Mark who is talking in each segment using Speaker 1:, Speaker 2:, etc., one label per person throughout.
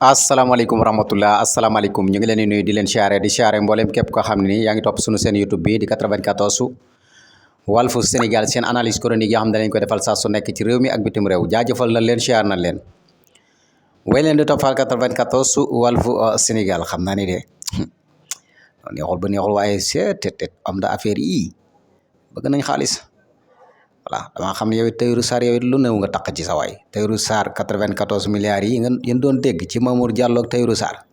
Speaker 1: asalaamaaleykum wa rahmatullah asalaamaaleykum ñu ngi leen di nuyu di leen siyaare mboolem képp koo xam ne ni yaa ngi topp suñu seen YouTube bi di 94 Walfu Sénégal seen analyse chronique yoo xam ne dañ ko defal saa su nekk ci réew mi ak bitim réew jaajëfal na leen siyaar na leen way leen di toppal 94 Walfu Sénégal xam naa ni de neexul ba neexul waaye seet am da affaire yi bëgg nañ xaalis voilà damaa xam ne yow it Tahirou Sarr yow it lu néew nga taq ci sa waay Tahirou Sarr 94 milliards yi ngeen yéen doon dégg ci Mamour Diallo ak Tahirou Sarr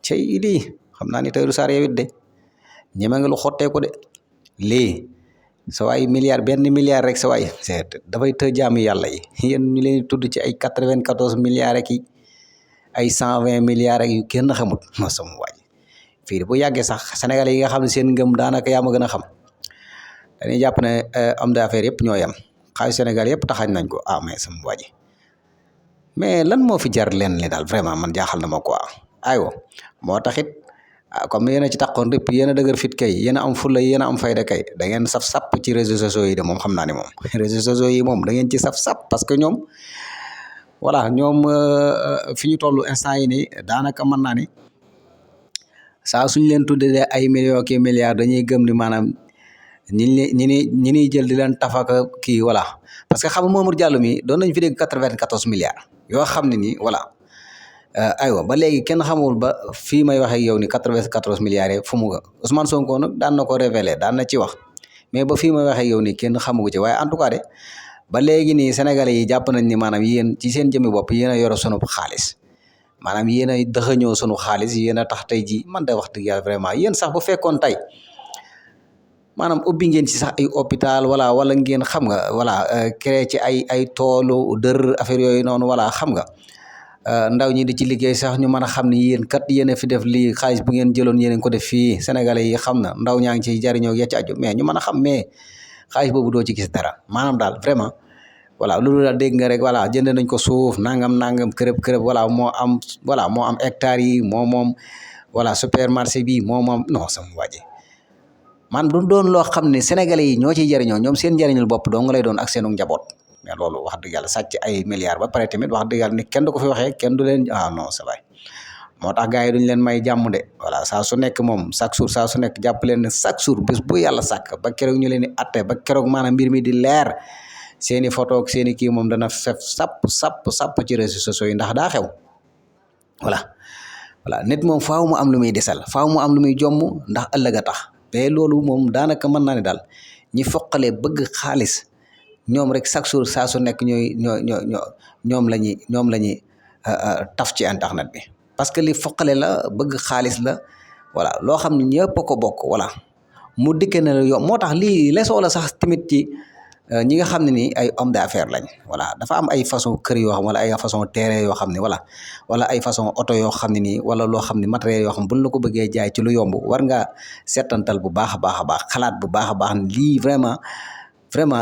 Speaker 1: cey lii xam naa ni Tahirou Sarr yow it de ñeme nga lu xotteeku de lii sa waay benn milliard rek sa waay dafay të jaamu yàlla yi yéen ñu leen di tudd ci ay 94 milliards rek yi ay 120 milliards rek yu kenn xamut ma sama waay fii bu yàggee sax sénégalais yi nga xam ne seen ngëm daanaka yaa ma gën a xam dañuy jàpp ne homme d'affaires yëpp ñoo yem xaalis Sénégal yëpp taxañ nañ ko mais sama waa ji mais lan moo fi jar leen li daal vraiment man jaaxal na ma quoi aywa moo taxit comme yéen a ci taxoon rëpp yéen a dëgër fit kay yéen a am fulla yéen a am fayda kay da ngeen saf-sapp ci réseaux sociaux yi de moom xam naa ne moom réseaux sociaux yi moom da ngeen ci saf-sapp parce que ñoom voilà ñoom fi ñu toll instant yi nii daanaka mën naa ni saa suñ leen tuddee ay millions ki milliards dañuy gëm ni maanaam ñi ñuy jël di leen tafaka kii voilà parce que xam nga Mamour Diallo mi doon nañ fi dégg 94 milliards yoo xam ne nii voilà aywa ba léegi kenn xamul ba fii may waxee yow ni 94 milliards yi fu mu nga Ousmane Sonko nag daan na ko révélé daan na ci wax mais ba fii may waxee yow ni kenn xamu ko ci waaye en tout cas de ba léegi nii sénégalais yi jàpp nañ ni maanaam yéen ci seen jëmmi bopp yéen a yoro sunu xaalis maanaam yéen a dëxëñoo sunu xaalis yéen a tax tey ji man de wax dëgg yàlla vraiment yéen sax bu fekkoon tey maanaam ubbi ngeen ci sax ay hôpital wala ngeen xam nga voilà créé ci ay toolu dër affaire yooyu noonu voilà xam nga ndaw ñi di ci liggéey sax ñu mën a xam ni yéen kat yéen a fi def lii xaalis bu ngeen jëloon yéen ko def fii sénégalais yi xam na ndaw ñaa ngi ciy jariñoo ya ci aju mais ñu mën a xam mais xaalis boobu doo ci gis dara maanaam daal vraiment voilà loolu daal dégg nga rek voilà jënd nañ ko suuf nangam kërëb voilà moo am hectares yi moom voilà supermarché bi moom non sama waaji man du doon loo xam ne sénégalais yi ñoo ciy jëriñoo ñoom seen njëriñul bopp doo nga lay doon ak seenu njaboot mais loolu wax dëgg yàlla sàcc ay milliards ba pare tamit wax dëgg yàlla ni kenn du ko fi waxee kenn du leen non c'est vrai moo tax gars yi duñ leen may jàmm de voilà saa su nekk moom chaque jour saa su nekk jàpp leen ne chaque jour bés bu yàlla sàkk ba keroog ñu leen di atte ba keroog maanaam mbir mi di leer seeni photo ak seeni kii moom dana fef sapp ci réseaux sociaux yi ndax daa xew voilà nit moom faaw mu am lu muy desal faaw mu am lu muy jomm ndax ëllëg a tax mais loolu moom daanaka mën naa ne daal ñi foqalee bëgg xaalis ñoom rek chaque jour saa su nekk ñoom la ñuy taf ci internet bi parce que li foqale la bëgg xaalis la voilà loo xam ne ñëpp a ko bokk voilà mu dikkee ne la yow moo tax lii lesoo la sax tamit ci ñi nga xam ne ni ay homme d'affaires lañ voilà dafa am ay façon kër yoo xam wala ay façon terrain yoo xam ne voilà wala ay façon oto yoo xam ne nii wala loo xam ne matériel yoo xam buñ la ko bëggee jaay ci lu yomb war ngaa seetantal bu baax a baax xalaat bu baax a baax lii vraiment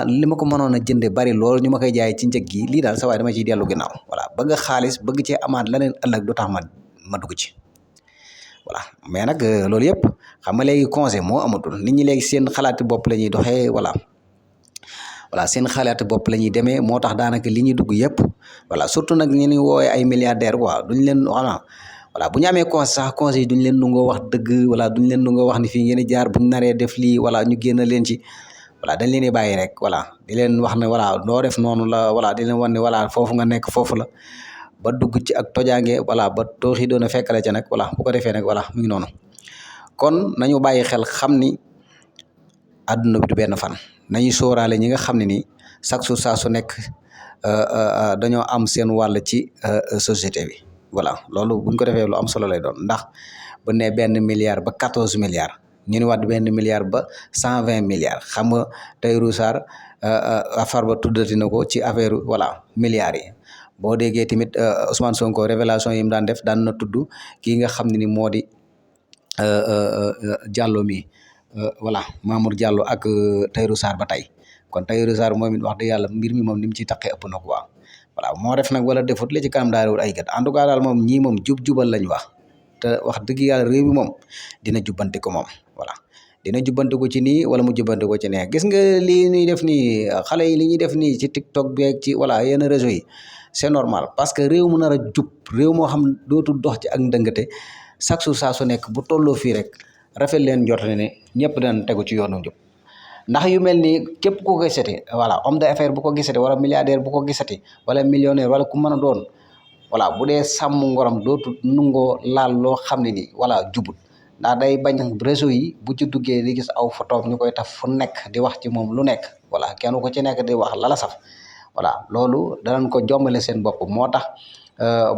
Speaker 1: li ma ko mënoon a jënde bari lool ñu ma koy jaay ci njëg gi lii daal sa waay dama ciy dellu ginnaaw voilà bëgg xaalis bëgg cee amaat leneen ëllëg du tax ma dugg ci voilà mais nag loolu yëpp xam nga léegi conseil moo amatul nit ñi léegi seen xalaati bopp la ñuy doxee voilà seen xalaati bopp la ñuy demee moo tax daanaka li ñuy dugg yëpp voilà surtout nag ñu ni woowee ay milliardaires quoi duñ leen voilà bu ñu amee conseil duñ leen nungoo wax dëgg voilà duñ leen nungoo wax ni fii ngeen di jaar buñ naree def lii voilà ñu génn leen ci voilà dañ leen di bàyyi rek voilà di leen wax ne voilà doo def noonu la voilà di leen wan ne voilà foofu nga nekk foofu la ba dugg ci ak tojaange voilà ba tooxi doon a fekkale ca nag voilà bu ko defee nag voilà mu ngi noonu kon nañu bàyyi xel xam ni àdduna bi du benn fan nañuy sóoraale ñi nga xam ne ni chaque jour saa su nekk dañoo am seen wàll ci société bi voilà loolu buñ ko defee lu am solo lay doon ndax bu ne benn milliard ba 14 milliards ñu ni waat benn milliard ba 120 milliards xam nga Tahirou Sarr affaire ba tuddati na ko ci affaire voilà milliards yi boo déggee tamit Ousmane Sonko révélation yi mu daan def daan na tudd kii nga xam ne ni moo di Diallo mi voilà Mamour Diallo ak Tahirou Sarr ba tey kon Tahirou Sarr moom it wax dëgg yàlla mbir mi moom ni mu ci taqee ëpp na quoi voilà moo def nag wala defut li ci kanam daal ay gat en tout cas daal moom ñii moom jubal lañ wax te wax dëgg yàlla réew mi moom dina jubbanti ko moom voilà dina jubbanti ko ci nii wala mu jubbanti ko ci nee gis nga lii ñuy def nii xale yi li ñuy def nii ci TikTok bi ak ci voilà yenn réseau yi c'est normal parce que réew mu nar a jub réew moo xam dootul dox ci ak ndëngate chaque jour saa su nekk bu tolloo fii rek rafet leen jot ne ñëpp dinañ tegu ci yoonu jub ndax yu mel nii képp ku ko gisati voilà homme d'affaires bu ko gisati wala milliardaire bu ko gisati wala millionnaire wala ku mën a doon voilà bu dee sàmm ngoram dootul nungoo laal loo xam ne nii voilà jubut ndax day bañ réseau yi bu ci duggee di gis aw photo ñu koy taf fu nekk di wax ci moom lu nekk voilà kenn ku ci nekk di wax lala saf voilà loolu danañ ko jombale seen bopp moo tax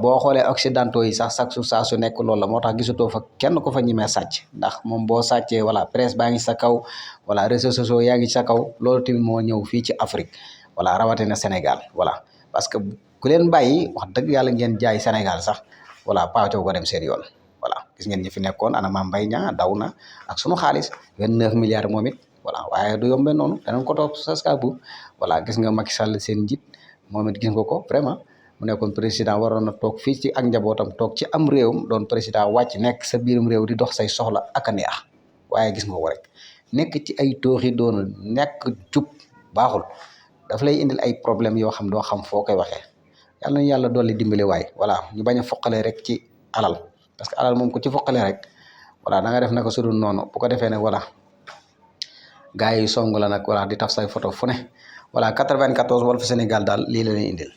Speaker 1: boo xoolee occidentaux yi sax chaque jour saa su nekk loolu la moo tax gisatoo fa kenn ko fa ñimee sàcc ndax moom boo sàccee voilà presse baa ngi sa kaw voilà réseaux sociaux yaa ngi sa kaw loolu tamit moo ñëw fii ci Afrique voilà rawatina Sénégal voilà parce que ku leen bàyyi wax dëgg yàlla ngeen jaay Sénégal sax voilà paacoo ko dem seen yoon voilà gis ngeen ñi fi nekkoon ana Mame Mbaye Niang daw na ak sunu xaalis 29 milliards moom it voilà waaye du yombe noonu danañ ko toog saska bu voilà gis nga Macky Sall seen njiit moom it gis nga ko vraiment mu nekkoon président waroon na toog fii ci ak njabootam toog ci am réewam doon président wàcc nekk sa biirum réew di dox say soxla ak a neex waaye gis nga ko rek nekk ci ay tooxi doon nekk jub baaxul daf lay indil ay problème yoo xam doo xam foo koy waxee yàlla nañu yàlla dolli dimbali waay voilà ñu bañ a foqale rek ci alal parce que alal moom ku ci foqale rek voilà da nga def naka sudul noonu bu ko defee ne voilà gars yi song la nag voilà di taf say photo fu ne voilà 94 Walf Sénégal daal lii la leen indil